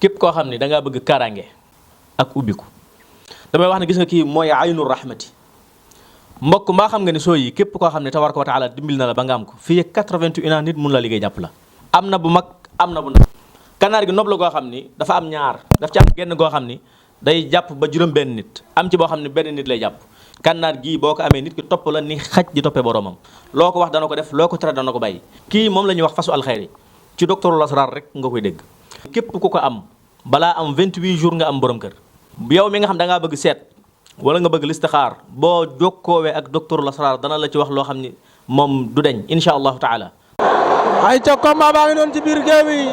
képp koo xam ne da ngaa bëgg kaaraange ak ubbiku damay wax ne gis nga kii mooy aynul rahmati mbokk mbaa xam nga ne soo yi képp koo xam ne tabaraka wa taala dimbil na la ba nga am ko fii 81 ans nit mun la liggéey jàpp la am na bu mag am na bu ndaw kanaar gi nopp la goo xam ni dafa am ñaar daf ci am genn goo xam ni day jàpp ba juróom benn nit am ci boo xam ne benn nit lay jàpp kanaar gii boo ko amee nit ki topp la ni xaj di toppee boromam loo ko wax dana ko def loo ko tere dana ko bàyyi kii moom la ñuy wax fasu alxayri ci docteur Lasrar rek nga koy dégg képp ku ko am balaa am 28 jours nga am borom kër yow mi nga xam da ngaa bëgg seet wala nga bëgg listixaar boo jokkoowee ak docteur Lasrar dana la ci wax loo xam ni moom du deñ insha allahu taala. ay ca combat baa ngi noonu ci biir géew yi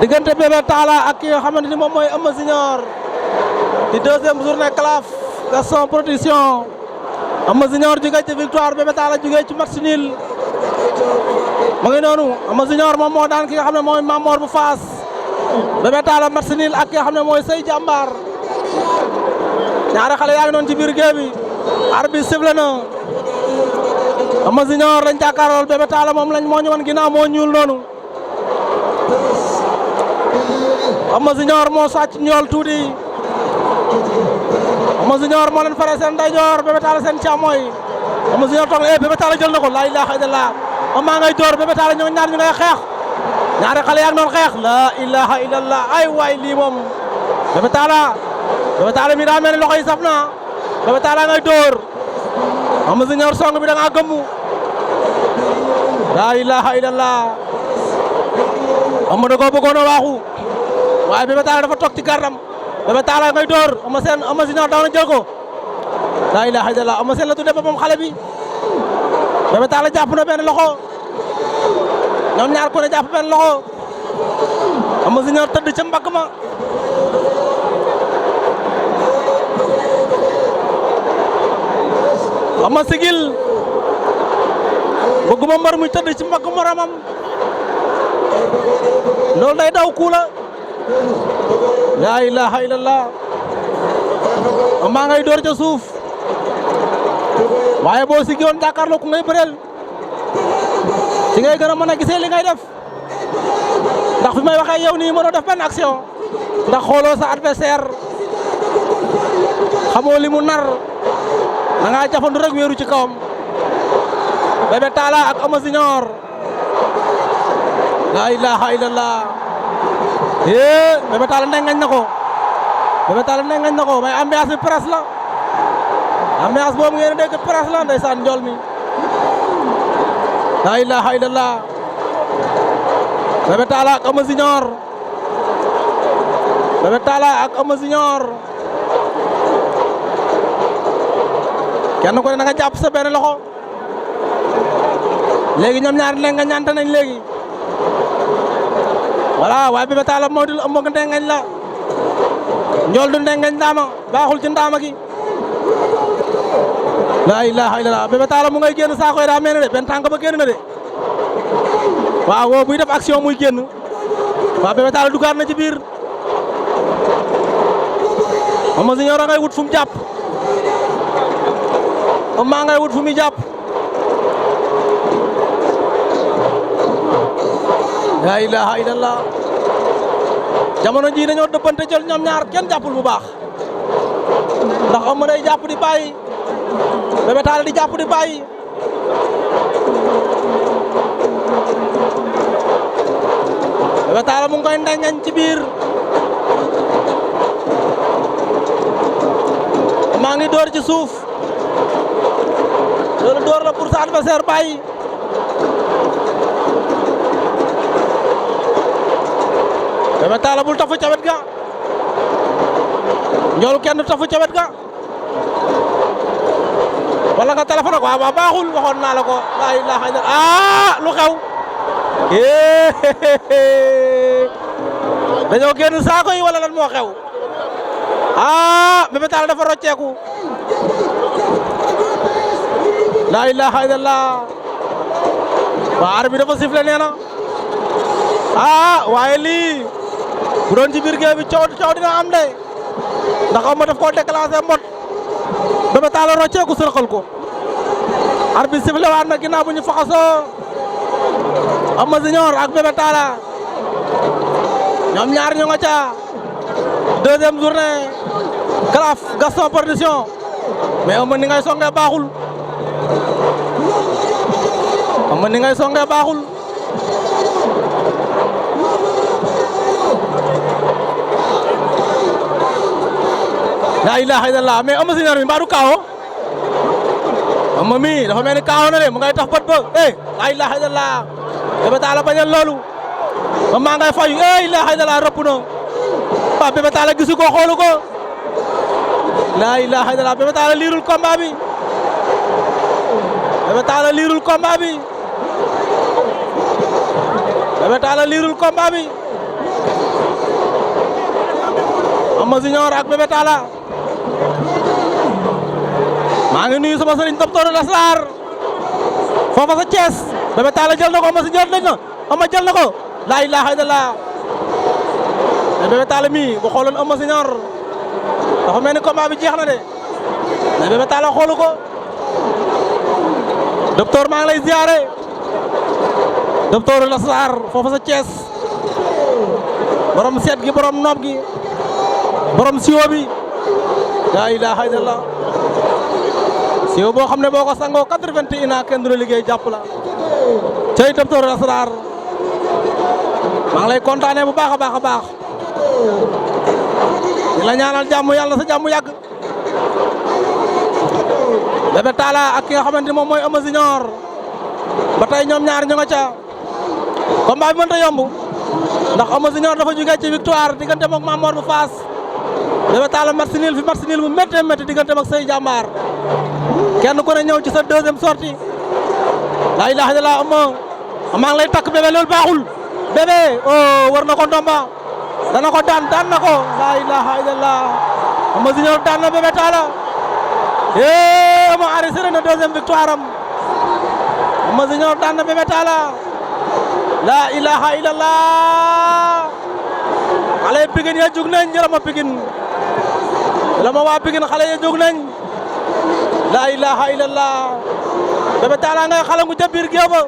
diggante Bébé Talla ak ki nga xamante ni moom mooy Eumeu Junior di deuxième journée CLAF Gaston Production Eumeu Junior jógee ci victoire Bébé Talla jógee ci match nul ma ngi noonu Eumeu Junior moom moo daan ki nga xam ne mooy Mamor bu Faas Bébé Talla match nul ak ki nga xam ne mooy Sey Jàmbaar ñaari xale yaa ngi noonu ci biir géew bi arbitre sifflé na Eumeu Junior lañ jàkkaarlool Bébé Talla moom lañ moo ñu wan ginnaaw moo ñuul noonu Eumeu Junior moo sàcc ñool tuuti Eumeu Junior moo leen fare seen ndeyjoor Bébé Talla seen càmmooñ Eumeu Junior toog na Bébé Talla jël na ko la ilaha illallah maa ngay door Bébé Talla ñoo ñaar ñu ngay xeex ñaari xale yaa ngi doon xeex la ilaha illallah ay waay lii moom Bébé Talla mi daa mel ni loxo yi saf na Bébé Talla ngay door Eumeu Junior song bi da ngaa gëmmu la ilaha illallah Eumeu da koo bëggoon a waaxu waaye Bébé Talla dafa toog ci gardam Bébé Talla ngay door Eumeu Junior daw na jël ko la ilaha illallah Eumeu Sène la tuddee boppam xale bi Bébé Talla jàpp na benn loxo ñoom ñaar ko ne jàpp benn loxo Eumeu Junior tëdd ca mbagg ma Eumeu sigil bëgguma mbër muy tëdd ci mbagg moromam loolu day daw kuula la ilaha illallah maa ngay door ca suuf waaye boo siggi woon jàkkaarloo ku ngay bëreel ci ngay gën a mën a gisee li ngay def ndax fi may waxee yow nii mënoo def benn action ndax xooloo sa adversaire xamoo li mu nar da ngaa jafandu rek wéeru ci kawam Bébé Talla ak Eumeu Junior la ilaha illallah Bébé Talla ndengañ na ko Bébé Talla ndengañ na ko may ambiance bi presse la ambiance boobu ngeen dégg presse la ndeysaan njool mi la ilaha illallah Bébé Talla ak Eumeu Junior Bébé Talla ak Eumeu Junior kenn ko ne na nga jàpp sa benn loxo léegi ñoom ñaar ndengañ ñante nañ léegi voilà waaye Bébé Talla moytul Eumeu ndengañ la njool du ndengañ ndaama baaxul ci ndaama gi la ilaha illallah Bébé Talla mu ngay génn saako yi daa mel ne de benn tànk ba génn na de waaw woo buy def action muy génn waaw Bébé Talla dugaat na ci biir Eumeu Junior a ngay wut fu mu jàpp maa ngay wut fu muy jàpp la ilaha illallah jamono ji dañoo dëppante jël ñoom ñaar kenn jàppul bu baax ndax Eumeu day jàpp di bàyyi Bébé Talla di jàpp di bàyyi Bébé Talla mu ngi koy ndengeñ ci biir maa ngi door ci suuf loolu door la pour sa adversaire bàyyi Bébé Talla bul tafu ca wet ga njool kenn tafu ca wet ga wala nga téléphone ko waaw baaxul waxoon naa la ko la ilaha illallah lu xew dañoo génn saako yi wala lan moo xew Bébé Talla dafa rocceeku la ilaha illallah waa arbitre bi dafa sifflé nee na waaye lii bu doon ci biir géew bi coow dina am de ndax Eumeu daf koo déclenché mbot Bébé Talla rocceeku sërxal ko arbitre sifflé waat na ginnaaw bu ñu faxasoo Eumeu Junior ak Bébé Talla ñoom ñaar ñu nga ca deuxième journée Kalaf Gaston Production mais Eumeu ni ngay songee baaxul Eumeu ni ngay songee baaxul la ilaha illallah mais Eumeu Junior mi mbaa du kaawo Eumeu mi dafa mel ni kaawo na de mu ngay tax bët ba la ilaha illallah Bébé Talla bañal loolu maa ngay fayu la ilaha illallah rëpp na waaw Bébé Talla gisu ko xoolu ko la ilaha illallah Bébé Talla liirul combat bi Bébé Talla liirul combat bi Bébé Talla liirul combat bi Eumeu Junior ak Bébé Talla maa ngi nuyu sama sëriñ docteur Lasrar foofa sa Thiès Bébé Talla jël na ko Eumeu Junior dañ na Eumeu jël na ko la ilaha illallah mais Bébé Talla mi bu xooloon Eumeu Junior dafa mel ni combat bi jeex na de mais Bébé Talla xoolu ko docteur maa ngi lay ziare docteur Lasrar foofa sa Thiès borom seet gi borom noob gi borom siwo bi la ilaha illallah siwo boo xam ne boo ko sangoo 81 ans kenn du la liggéey jàpp la cey docteur Lasrar maa ngi lay kontaane bu baax a baax a baax di la ñaanal jàmm yàlla sa jàmm yàgg Bébé Talla ak ki nga xamante ni moom mooy Eumeu Junior ba tey ñoom ñaar ñu nga ca combat bi mënta yomb ndax Eumeu Junior dafa jógee ci victoire diggante ak Mamor bu Faas Bébé Talla match nul bu méttee métti diggante ak Sey Jàmbaar kenn ku ne ñëw ci sa deuxième sortie la ilaha illallah Eumeu maa ngi lay takk bébé loolu baaxul bébé war na ko ndomba dana ko daan na ko la ilaha illallah Eumeu Junior daan na Bébé Talla Eumeu enregistré na deuxième victoire am Eumeu Junior daan na Bébé Talla la ilaha illallah xale Pikine ya jug nañ jërëma Pikine jërëma waa Pikine xale ya jug nañ la ilaha illallah Bébé Talla ngay xale ngu ca biir géew ba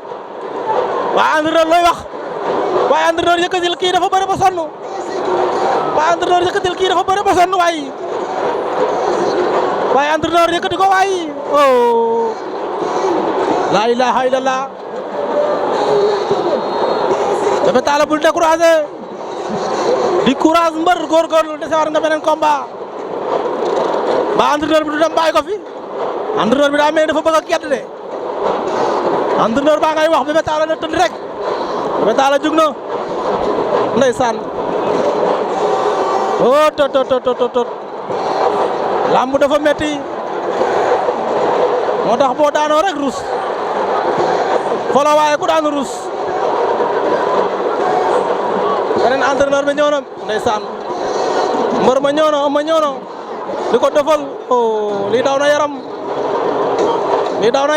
waa entraîneur looy wax waaye entraîneur yëkkatil kii dafa bëri ba sonn waaye entraîneur yëkkatil kii dafa bëri ba sonn waaye entraîneur yëkkati ko la ilaha illallah Bébé Talla bul découragé di courage mbër góorgóorlu desewaat nga beneen combat ba entraîneur bi du dem bàyyi ko fi entraîneur bi daa mel dafa bëgg a kedd de entraîneur baa ngay wax Bébé Talla na tëdd rek Bébé Talla jug na ndeysaan tot lamb dafa metti moo tax boo daanoo rek rus folo waaye ku daan rus beneen entraîneur bi ñëw na ndeysaan mbër ma ñëw na Eumeu ñëw na di ko defal lii daw na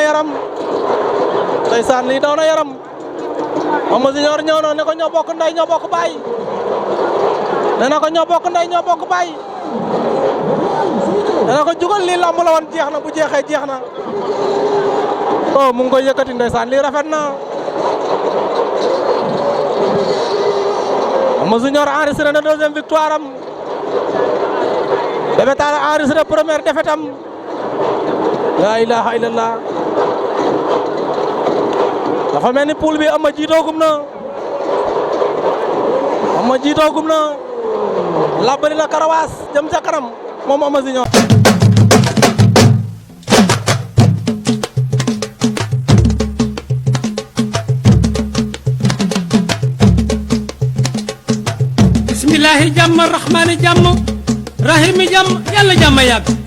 yaram ndeysaan lii daw na yaram Eumeu Junior ñëw na ne ko ñoo bokk ndey ñoo bokk baay nee na ko ñoo bokk ndey ñoo bokk baay nee na ko jugal lii lamb la woon jeex na bu jeexee jeex na mu ngi koy yëkkati ndeysaan lii rafet na Eumeu Junior enregistré na deuxième victoire am Bébé Talla enregistré première défaite am la ilaha illallah dafa mel ni poule bi Eumeu jiitoogum na labbali na karawaas jëm ca kanam moom Eumeu Junior bismillahi jàmm rahmaani jàmm rahimi jàmm yàlla jàmm yàgg